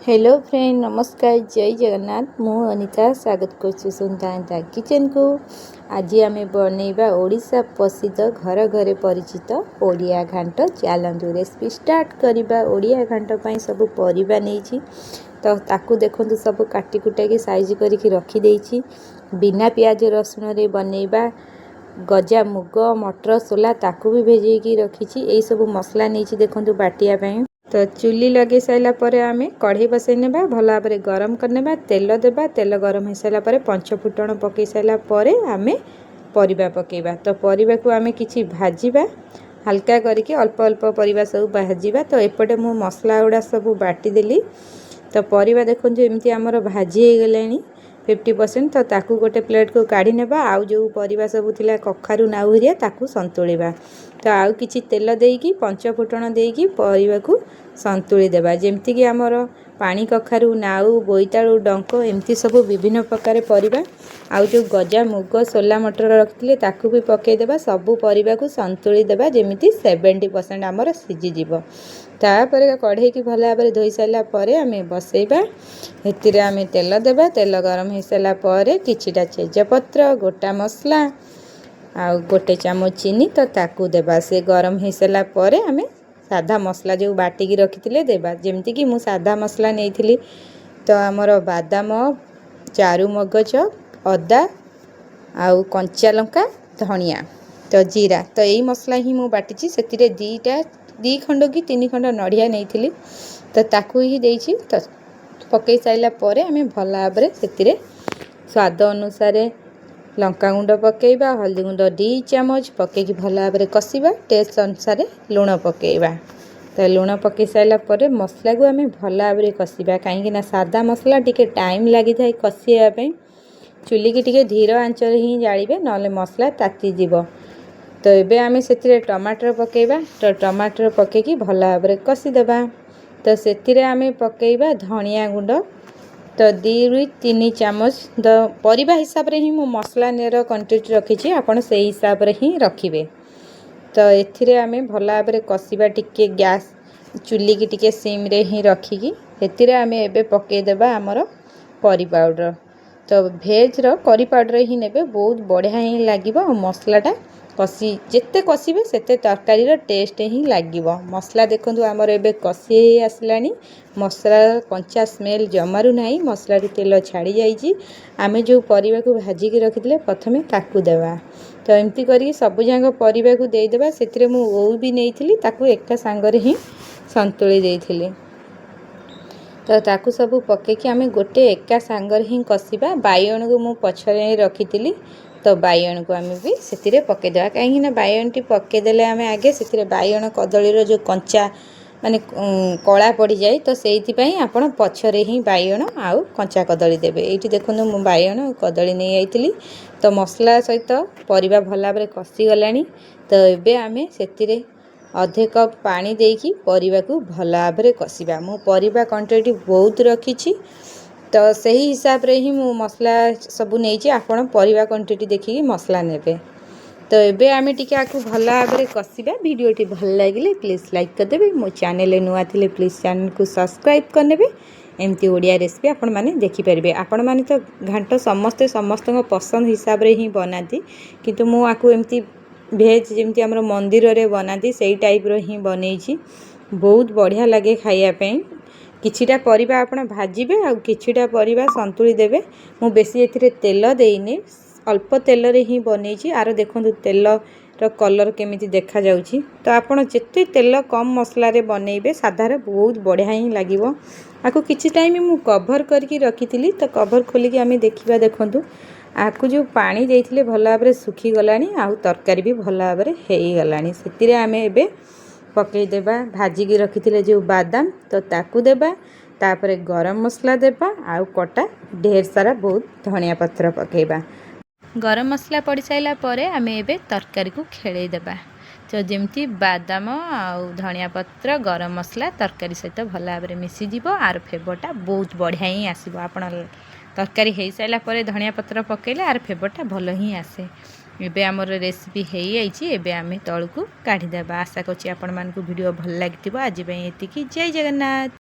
Hello friend, ନମସ୍କାର, ଜୟ ଜଗନ୍ନାଥ। ମୁଁ ଅନିତା ସ୍ୱାଗତ କରୁଛି ସୁନ୍ତା କିଚେନ୍କୁ। ଆଜି ଆମେ ବନେଇବା ଓଡ଼ିଶା ପ୍ରସିଦ୍ଧ, ଘର ଘରେ ପରିଚିତ ଓଡ଼ିଆ ଘାଣ୍ଟ। ଚାଲନ୍ତୁ, ରେସିପି ଷ୍ଟାର୍ଟ କରିବା। ଓଡ଼ିଆ ଘାଣ୍ଟ ପାଇଁ ସବୁ ପରିବା ନେଇଛି। ତ ତାକୁ ଦେଖନ୍ତୁ, ସବୁ କାଟି କୁଟାକି ସାଇଜ୍ କରିକି ରଖିଦେଇଛି। ବିନା ପିଆଜ ରସୁଣରେ ବନେଇବା। ଗଜା ମୁଗ, ମଟର, ସୋଲା ତାକୁ ବି ଭେଜେଇକି ରଖିଛି। ଏଇସବୁ ମସଲା ନେଇଛି ଦେଖନ୍ତୁ ବାଟିବା ପାଇଁ। ତ ଚୁଲି ଲଗେଇ ସାରିଲା ପରେ ଆମେ କଢ଼େଇ ବସେଇ ନେବା। ଭଲ ଭାବରେ ଗରମ କରିନେବା। ତେଲ ଦେବା। ତେଲ ଗରମ ହେଇସାରିଲା ପରେ ପଞ୍ଚ ଫୁଟଣ ପକାଇ ସାରିଲା ପରେ ଆମେ ପରିବା ପକାଇବା। ତ ପରିବାକୁ ଆମେ କିଛି ଭାଜିବା ହାଲକା କରିକି, ଅଳ୍ପ ଅଳ୍ପ ପରିବା ସବୁ ଭାଜିବା। ତ ଏପଟେ ମୁଁ ମସଲା ଗୁଡ଼ା ସବୁ ବାଟିଦେଲି। ତ ପରିବା ଦେଖନ୍ତୁ, ଏମିତି ଆମର ଭାଜି ହେଇଗଲାଣି 50%। ତ ତାକୁ ଗୋଟେ ପ୍ଲେଟ୍କୁ କାଢ଼ି ନେବା। ଆଉ ଯେଉଁ ପରିବା ସବୁ ଥିଲା, କଖାରୁ, ନାଉ ହେରିଆ, ତାକୁ ସନ୍ତୁଳିବା। ତ ଆଉ କିଛି ତେଲ ଦେଇକି, ପଞ୍ଚ ଫୁଟଣ ଦେଇକି ପରିବାକୁ ସନ୍ତୁଳି ଦେବା। ଯେମିତିକି ଆମର ପାଣି କଖାରୁ, ନାଉ, ବୋଇତାଳୁ ଡଙ୍କ, ଏମିତି ସବୁ ବିଭିନ୍ନ ପ୍ରକାର ପରିବା। ଆଉ ଯେଉଁ ଗଜା ମୁଗ, ସୋଲା, ମଟର ରଖିଥିଲେ, ତାକୁ ବି ପକାଇଦେବା। ସବୁ ପରିବାକୁ ସନ୍ତୁଳି ଦେବା, ଯେମିତି 70% ଆମର ସିଝିଯିବ। ତାପରେ କଢ଼େଇକି ଭଲ ଭାବରେ ଧୋଇ ସାରିଲା ପରେ ଆମେ ବସେଇବା। ସେଥିରେ ଆମେ ତେଲ ଦେବା। ତେଲ ଗରମ ହେଇସାରିଲା ପରେ କିଛିଟା ତେଜପତ୍ର, ଗୋଟା ମସଲା ଆଉ ଗୋଟେ ଚାମଚ ଚିନି, ତ ତାକୁ ଦେବା। ସେ ଗରମ ହେଇସାରିଲା ପରେ ଆମେ ସାଧା ମସଲା ଯେଉଁ ବାଟିକି ରଖିଥିଲେ ଦେବା। ଯେମିତିକି ମୁଁ ସାଧା ମସଲା ନେଇଥିଲି, ତ ଆମର ବାଦାମ, ଚାରୁ ମଗଜ, ଅଦା ଆଉ କଞ୍ଚା ଲଙ୍କା, ଧଣିଆ, ତ ଜିରା, ତ ଏଇ ମସଲା ହିଁ ମୁଁ ବାଟିଛି। ସେଥିରେ ଦୁଇ ଖଣ୍ଡ କି ତିନି ଖଣ୍ଡ ନଡ଼ିଆ ନେଇଥିଲି, ତ ତାକୁ ହିଁ ଦେଇଛି। ତ ପକାଇ ସାରିଲା ପରେ ଆମେ ଭଲ ଭାବରେ ସେଥିରେ ସ୍ୱାଦ ଅନୁସାରେ ଲଙ୍କାଗୁଣ୍ଡ ପକାଇବା। ହଳଦୀ ଗୁଣ୍ଡ 2 ଚାମଚ ପକାଇକି ଭଲ ଭାବରେ କଷିବା। ଟେଷ୍ଟ ଅନୁସାରେ ଲୁଣ ପକାଇବା। ତ ଲୁଣ ପକାଇ ସାରିଲା ପରେ ମସଲାକୁ ଆମେ ଭଲ ଭାବରେ କଷିବା, କାହିଁକିନା ସାଧା ମସଲା ଟିକେ ଟାଇମ୍ ଲାଗିଥାଏ କଷିବା ପାଇଁ। ଚୁଲିକି ଟିକେ ଧୀର ଆଞ୍ଚରେ ହିଁ ଜାଳିବେ, ନହେଲେ ମସଲା ତାତିଯିବ। ତ ଏବେ ଆମେ ସେଥିରେ ଟମାଟର ପକାଇବା। ତ ଟମାଟର ପକାଇକି ଭଲ ଭାବରେ କଷିଦେବା। ତ ସେଥିରେ ଆମେ ପକାଇବା ଧଣିଆ ଗୁଣ୍ଡ, ତ 2ରୁ 3 ଚାମଚ। ତ ପରିବା ହିସାବରେ ହିଁ ମୁଁ ମସଲାର କ୍ୱାଣ୍ଟିଟି ରଖିଛି, ଆପଣ ସେଇ ହିସାବରେ ହିଁ ରଖିବେ। ତ ଏଥିରେ ଆମେ ଭଲ ଭାବରେ କଷିବା ଟିକେ, ଗ୍ୟାସ୍ ଚୁଲିକି ଟିକେ ସିମ୍ରେ ହିଁ ରଖିକି। ସେଥିରେ ଆମେ ଏବେ ପକାଇଦେବା ଆମର କରି ପାଉଡ଼ର। ତ ଭେଜ୍ର କରି ପାଉଡ଼ର ହିଁ ନେବେ, ବହୁତ ବଢ଼ିଆ ହିଁ ଲାଗିବ। ଆଉ ମସଲାଟା ଯେତେ କଷିବେ, ସେତେ ତରକାରୀର ଟେଷ୍ଟ ହିଁ ଲାଗିବ। ମସଲା ଦେଖନ୍ତୁ, ଆମର ଏବେ କଷି ହେଇ ଆସିଲାଣି। ମସଲାର କଞ୍ଚା ସ୍ମେଲ୍ ଜମାରୁ ନାହିଁ। ମସଲାରୁ ତେଲ ଛାଡ଼ି ଯାଇଛି। ଆମେ ଯେଉଁ ପରିବାକୁ ଭାଜିକି ରଖିଥିଲେ ପ୍ରଥମେ, ତାକୁ ଦେବା। ତ ଏମିତି କରିକି ସବୁଯାକ ପରିବାକୁ ଦେଇଦେବା। ସେଥିରେ ମୁଁ ଓଉ ବି ନେଇଥିଲି, ତାକୁ ଏକା ସାଙ୍ଗରେ ହିଁ ସନ୍ତୁଳି ଦେଇଥିଲି। ତ ତାକୁ ସବୁ ପକାଇକି ଆମେ ଗୋଟେ ଏକା ସାଙ୍ଗରେ ହିଁ କଷିବା। ବାଇଗଣକୁ ମୁଁ ପଛରେ ରଖିଥିଲି, ତ ବାଇଗଣକୁ ଆମେ ବି ସେଥିରେ ପକାଇଦେବା, କାହିଁକିନା ବାଇଗଣଟି ପକାଇଦେଲେ ଆମେ ଆଗେ ସେଥିରେ ବାଇଗଣ କଦଳୀର ଯେଉଁ କଞ୍ଚା, ମାନେ କଳା ପଡ଼ିଯାଏ। ତ ସେଇଥିପାଇଁ ଆପଣ ପଛରେ ହିଁ ବାଇଗଣ ଆଉ କଞ୍ଚା କଦଳୀ ଦେବେ। ଏଇଠି ଦେଖନ୍ତୁ, ମୁଁ ବାଇଗଣ ଆଉ କଦଳୀ ନେଇଯାଇଥିଲି। ତ ମସଲା ସହିତ ପରିବା ଭଲ ଭାବରେ କଷିଗଲାଣି। ତ ଏବେ ଆମେ ସେଥିରେ ଅଧେ କପ୍ ପାଣି ଦେଇକି ପରିବାକୁ ଭଲ ଭାବରେ କଷିବା। ମୁଁ ପରିବା କ୍ୱାଣ୍ଟିଟି ବହୁତ ରଖିଛି, ତ ସେହି ହିସାବରେ ହିଁ ମୁଁ ମସଲା ସବୁ ନେଇଛି। ଆପଣ ପରିବା କ୍ୱାଣ୍ଟିଟି ଦେଖିକି ମସଲା ନେବେ। ତ ଏବେ ଆମେ ଟିକେ ଆକୁ ଭଲ ଭାବରେ କଷିବା। ଭିଡ଼ିଓଟି ଭଲ ଲାଗିଲେ ପ୍ଲିଜ୍ ଲାଇକ୍ କରିଦେବେ। ମୋ ଚ୍ୟାନେଲରେ ନୂଆ ଥିଲେ ପ୍ଲିଜ୍ ଚ୍ୟାନେଲକୁ ସବସ୍କ୍ରାଇବ୍ କରିନେବେ। ଏମିତି ଓଡ଼ିଆ ରେସିପି ଆପଣମାନେ ଦେଖିପାରିବେ। ଆପଣମାନେ ତ ଘାଣ୍ଟ ସମସ୍ତେ ସମସ୍ତଙ୍କ ପସନ୍ଦ ହିସାବରେ ହିଁ ବନାନ୍ତି, କିନ୍ତୁ ମୁଁ ଆକୁ ଏମିତି ଭେଜ୍, ଯେମିତି ଆମର ମନ୍ଦିରରେ ବନାନ୍ତି, ସେଇ ଟାଇପ୍ର ହିଁ ବନେଇଛି। ବହୁତ ବଢ଼ିଆ ଲାଗେ ଖାଇବା ପାଇଁ। କିଛିଟା ପରିବା ଆପଣ ଭାଜିବେ ଆଉ କିଛିଟା ପରିବା ସନ୍ତୁଳି ଦେବେ। ମୁଁ ବେଶୀ ଏଥିରେ ତେଲ ଦେଇନି, ଅଳ୍ପ ତେଲରେ ହିଁ ବନେଇଛି। ଆର ଦେଖନ୍ତୁ, ତେଲର କଲର୍ କେମିତି ଦେଖାଯାଉଛି। ତ ଆପଣ ଯେତେ ତେଲ କମ୍ ମସଲାରେ ବନେଇବେ, ସାଧାରେ ବହୁତ ବଢ଼ିଆ ହିଁ ଲାଗିବ। ଆକୁ କିଛି ଟାଇମ୍ ମୁଁ କଭର୍ କରିକି ରଖିଥିଲି। ତ କଭର୍ ଖୋଲିକି ଆମେ ଦେଖିବା। ଦେଖନ୍ତୁ, ଆକୁ ଯେଉଁ ପାଣି ଦେଇଥିଲେ ଭଲ ଭାବରେ ଶୁଖିଗଲାଣି ଆଉ ତରକାରୀ ବି ଭଲ ଭାବରେ ହେଇଗଲାଣି। ସେଥିରେ ଆମେ ଏବେ ପକାଇଦେବା ଭାଜିକି ରଖିଥିଲେ ଯେଉଁ ବାଦାମ, ତ ତାକୁ ଦେବା। ତାପରେ ଗରମ ମସଲା ଦେବା ଆଉ କଟା ଢେର ସାରା ବହୁତ ଧଣିଆ ପତ୍ର ପକାଇବା। ଗରମ ମସଲା ପଡ଼ି ସାରିଲା ପରେ ଆମେ ଏବେ ତରକାରୀକୁ ଖେଳେଇ ଦେବା। ତ ଯେମିତି ବାଦାମ ଆଉ ଧଣିଆ ପତ୍ର, ଗରମ ମସଲା ତରକାରୀ ସହିତ ଭଲ ଭାବରେ ମିଶିଯିବ, ଆର ଫ୍ଲେଭରଟା ବହୁତ ବଢ଼ିଆ ହିଁ ଆସିବ। ଆପଣ ତରକାରୀ ହେଇସାରିଲା ପରେ ଧଣିଆ ପତ୍ର ପକାଇଲେ ଆର ଫ୍ଲେଭରଟା ଭଲ ହିଁ ଆସେ। ଏବେ ଆମର ରେସିପି ହେଇଯାଇଛି। ଏବେ ଆମେ ତଳକୁ କାଢ଼ିଦେବା। ଆଶା କରୁଛି ଆପଣମାନଙ୍କୁ ଭିଡ଼ିଓ ଭଲ ଲାଗିଥିବ। ଆଜି ପାଇଁ ଏତିକି। ଜୟ ଜଗନ୍ନାଥ।